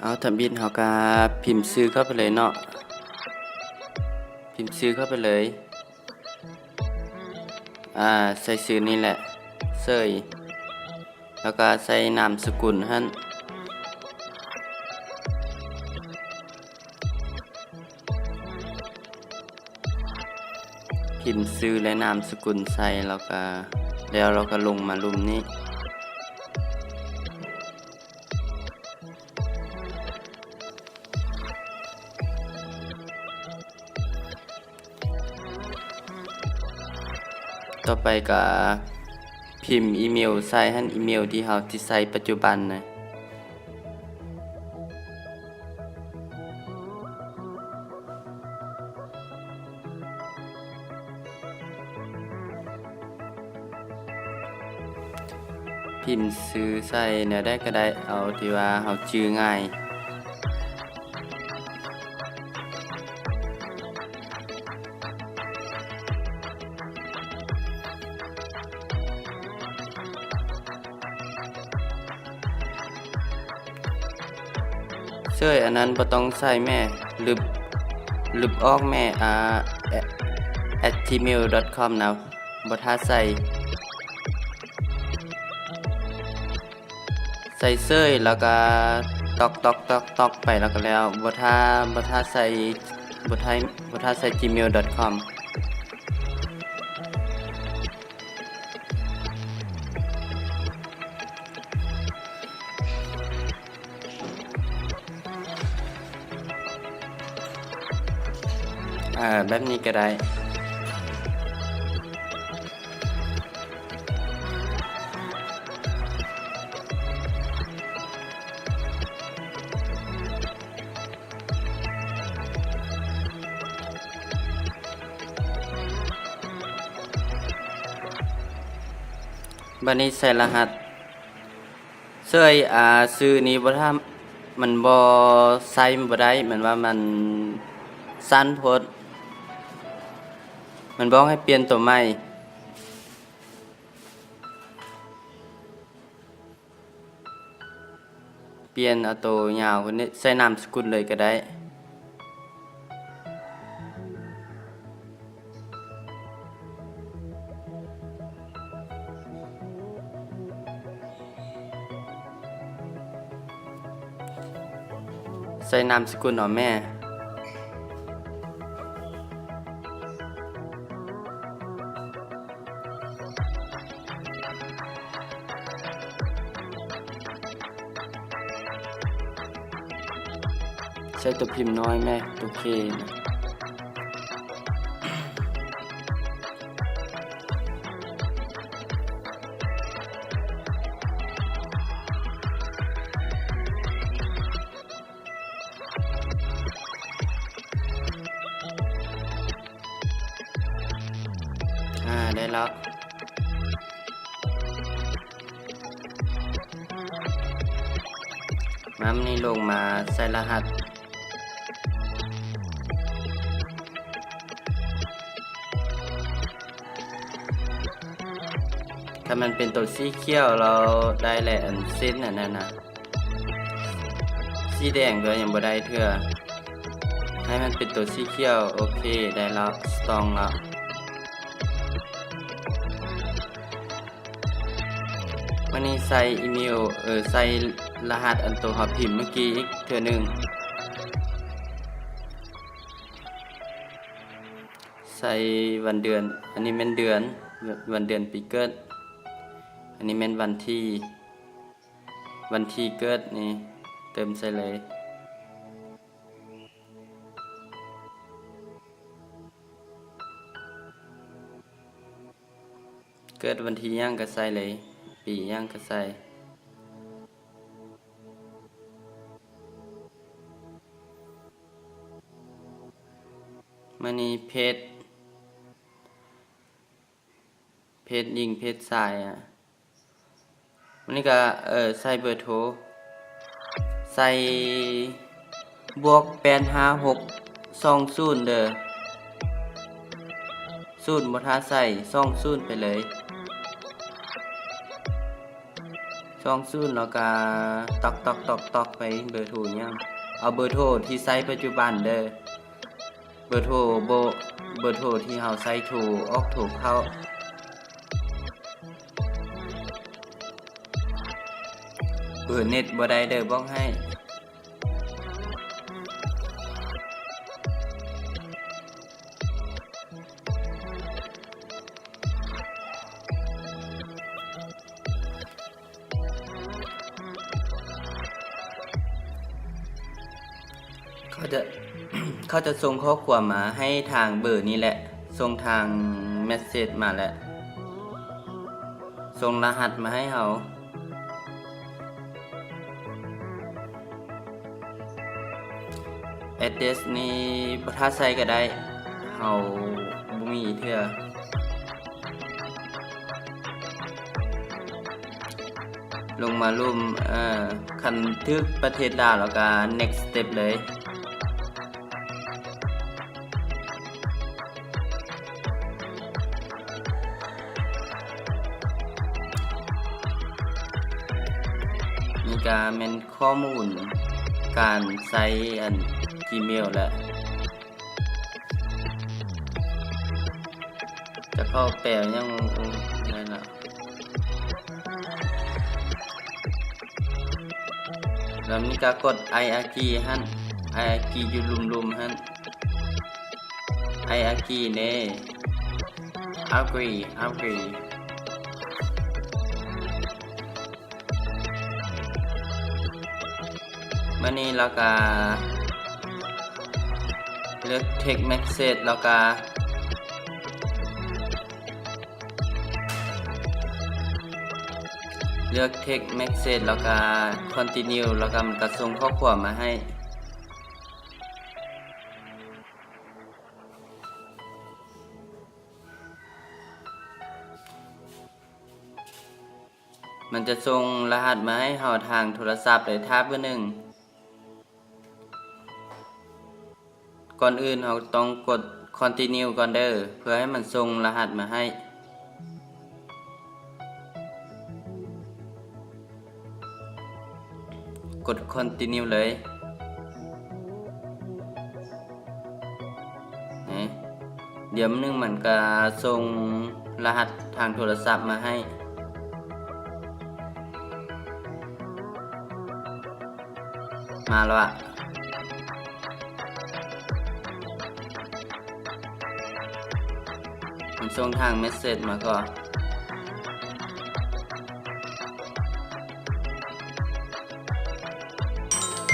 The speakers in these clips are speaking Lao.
ເອົາ ທຳອິດເຮົາກະພິມຊື່ເຂົ້າໄປເລີຍເນາະ ພິມຊື່ເຂົ້າໄປເລີຍ ອາ ໃສ່ຊື່ນີ້ແຫຼະ ເສີຍ ແລ້ວກະໃສ່ນາມສະກຸນຫັ້ນ ພິມຊື່ ແລະ ນາມສະກຸນໃສ່ ແລ້ວກະ ແລ້ວເຮົາກະລົງມາລຸ່ມນີ້. ຕໍ່ໄປກະພິມອີເມວໃສ່ຫັ້ນ ອີເມວທີ່ເຮົາຊິໃຊ້ປັດຈຸບັນນະ. ພິມຊື່ໃສ່ແນວໃດກະໄດ້ ເອົາທີ່ວ່າເຮົາຈື່ງ່າຍ. ເສີຍ ອັນນັ້ນບໍ່ຕ້ອງໃສ່ແມ້ ລຶບ ລຶບອອກແມ້ ອາ ແອັດ ແອັດ ຈີເມວດອດຄອມ ນະ ບໍ່ຖ້າໃສ່ ໃສ່ເສີຍ ແລ້ວກະຕອກໆໆໆໄປ ແລ້ວກະແລ້ວ ບໍ່ຖ້າ ບໍ່ຖ້າໃສ່ ບໍ່ຖ້າ ບໍ່ຖ້າໃສ່ຈີເມວດອດຄອມ. ເອີ ແບບນີ້ກະໄດ້. ບາດນີ້ໃສ່ລະຫັດ ເສີຍ ອາ ຊື່ນີ້ບໍ່ຖ້າ ມັນບໍ່ ໃຊ້ມັນບໍ່ໄດ້ ມັນວ່າມັນສັ້ນໂພດ ມັນບອກໃຫ້ປ່ຽນໂຕໃໝ່. ປ່ຽນເອົາໂຕຍາວກວ່ານີ້ ໃສ່ນາມສະກຸນເລີຍກະໄດ້. ໃສ່ນາມສະກຸນເອົາແມ້. ໃສ່ໂຕພິມນ້ອຍແມ້ ໂຕເຄ. ອາ ໄດ້ແລ້ວ. ມາ ນີ້ລົງມາໃສ່ລະຫັດ. ຖ້າມັນເປັນໂຕສີຂຽວລາວໄດ້ແຫຼະ ອັນເສັ້ນອັນນັ້ນນະ. ສີແດງກໍຍັງບໍ່ໄດ້ເທື່ອ ໃຫ້ມັນເປັນໂຕສີຂຽວ. ໂອເຄ ໄດ້ແລ້ວ ສະຕອງແລ້ວ. ບາດນີ້ໃສ່ອີເມວ ເອີ ໃສ່ລະຫັດອັນໂຕເຮົາພິມມື້ກີ້ອີກເທື່ອໜຶ່ງ. ໃສ່ວັນເດືອນ ອັນນີ້ແມ່ນເດືອນ ວັນເດືອນປີເກີດ. ອັນນີ້ແມ່ນວັນທີ ວັນທີເກີດນີ້ ເຕີມໃສ່ເລີຍ. ເກີດວັນທີຫຍັງກະໃສ່ເລີຍ ປີຫຍັງກະໃສ່. ມານີ້ເພດ ເພດຍິງເພດຊາຍອະ. ບາດນີ້ກະ ເອີ ໃສ່ເບີໂທ ໃສ່ບວກແປດຫ້າຫົກສອງສູນເດີ ສູນບໍ່ຖ້າໃສ່ ສອງສູນໄປເລີຍ. ສອງສູນ ແລ້ວກະຕອກໆໆໆ ໄປເບີໂທຫຍັງ ເອົາເບີໂທທີ່ໃຊ້ປັດຈຸບັນເດີ ເບີໂທບໍ່ ເບີໂທທີ່ເຮົາໃຊ້ໂທອອກໂທເຂົ້າ ເບີເນັດບໍ່ໄດ້ເດີ ບອກໃຫ້. ເຂົາຈະ ເຂົາຈະສົ່ງຂໍ້ຄວາມມາໃຫ້ທາງເບີນີ້ແຫຼະ ສົ່ງທາງແມັດເສດມາແຫຼະ ສົ່ງລະຫັດມາໃຫ້ເຮົາ. ແອັດເດຣສນີ້ບໍ່ຖ້າໃສ່ກໍໄດ້ ເຮົາບໍ່ມີເທື່ອ. ລົງມາລຸ່ມ ເອີ ຄັນຖືກປະເທດລາວແລ້ວກໍເນັກສະເຕັບເລີຍ. ນີ້ກະແມ່ນຂໍ້ມູນການໃຊ້ອັນຈີເມວແຫຼະ ຈະເຂົ້າແປຫຍັງ ໂອ້ ໄດ້ລະ ແລ້ວນີ້ກະກົດໄອອາກີຫັ້ນ ໄອອາກີຢູ່ລຸ່ມໆຫັ້ນ ໄອອາກີເນ ອາກຣີ ອາກຣີ. ມານີ້ແລ້ວກະເລືອກເທັກແມັດເສດ ແລ້ວກະເລືອກເທັກແມັດເສດ ແລ້ວກະຄອນຕິນິວ ແລ້ວກະມັນກະສົ່ງຂໍ້ຄວາມມາໃຫ້. ມັນຈະສົ່ງລະຫັດມາໃຫ້ເຮົາທາງໂທລະສັບເລີຍ ຖ້າເບີໜຶ່ງ. ກ່ອນອື່ນເຮົາຕ້ອງກົດຄອນຕິນິວກ່ອນເດີ ເພື່ອໃຫ້ມັນສົ່ງລະຫັດມາໃຫ້. ກົດຄອນຕິນິວເລີຍ. ນີ້ ດຽວໜຶ່ງມັນກະສົ່ງລະຫັດທາງໂທລະສັບມາໃຫ້. ມາແລ້ວອະ. ມັນສົ່ງທາງແມັດເສດມາກ່ອນ.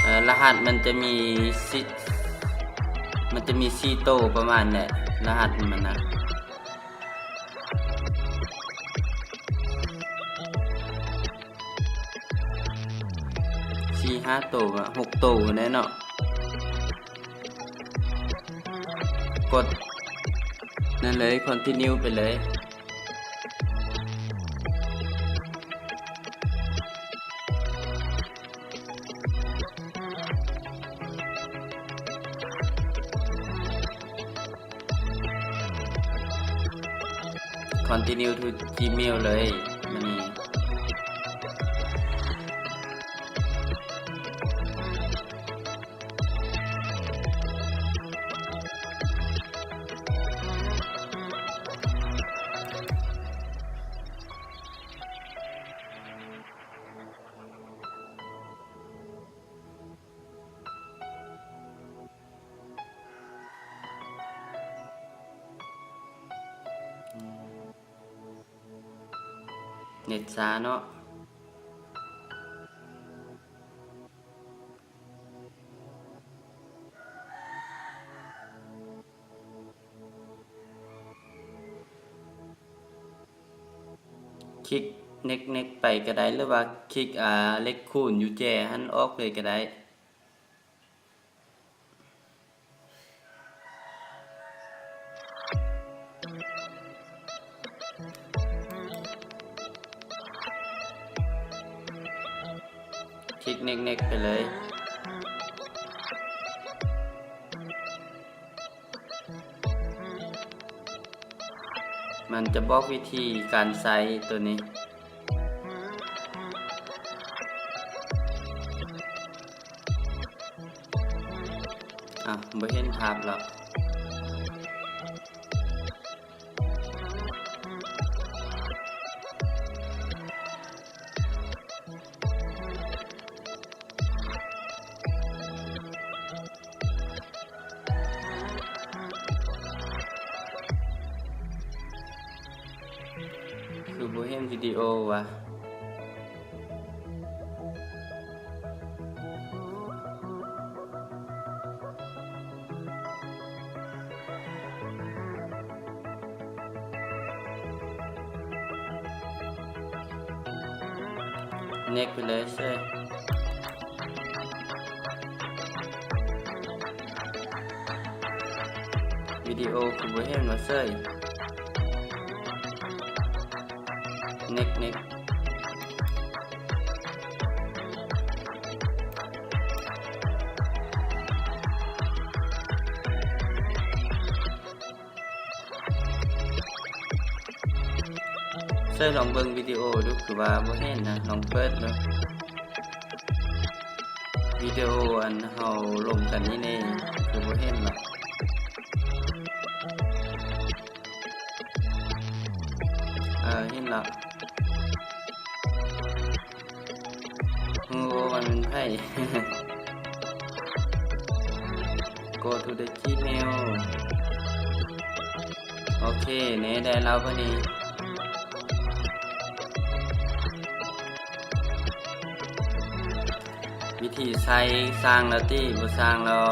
ເອີ ລະຫັດມັນຈະມີສີ່ ມັນຈະມີສີ່ໂຕປະມານແຫຼະ ລະຫັດມັນນະ ສີ່ຫ້າໂຕ ຫົກໂຕພຸ້ນແຫຼະເນາະ. ກົດນັ້ນເລີຍ ຄອນຕິນິວໄປເລີຍ. ຄອນຕິນິວທູຈີເມວເລີຍ ມານີ້. ເນັດຊ້າເນາະ. ຄລິກເນັກໆໄປກໍໄດ້ ຫຼືວ່າຄລິກ ອ່າ ເລກຄູນຢູ່ແຈຫັ້ນອອກເລີຍກໍໄດ້. ຄລິກເນັກໆໄປເລີຍ. ມັນຈະບອກວິທີການໃຊ້ໂຕນີ້. ບໍ່ເຫັນພາບລະ. ຄືບໍ່ເຫັນວິດີໂອວະ? ເນັກໄປເລີຍເຊີຍ. ວິດີໂອຄືບໍ່ເຫັນວ່າເຊີຍ. ເນັກ ເນັກ. ເຊີຍລອງເບິ່ງວິດີໂອດູ ຄືວ່າບໍ່ເຫັນນະ. ລອງເປີດເບິ່ງວິດີໂອອັນເຮົາລົມກັນນີ້ແນ່ ຄືບໍ່ເຫັນລະ. ເອີ ເຫັນລະ. ຮູ້ວ່າມັນເປັນໃຜ. Go to the Gmail. ໂອເຄ ແນ່ ໄດ້ແລ້ວບາດນີ້. ວິທີໃຊ້ ສ້າງແລ້ວຕິ? ບໍ່ສ້າງແລ້ວ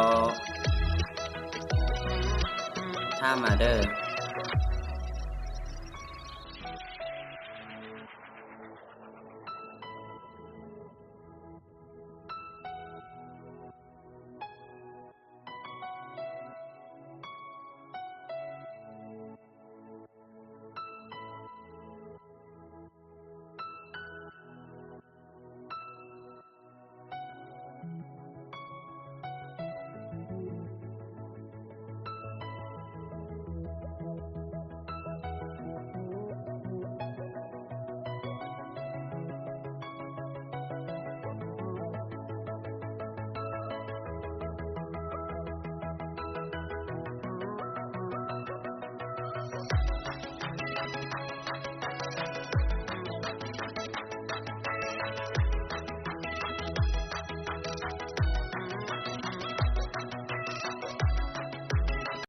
ຖາມມາເດີ້.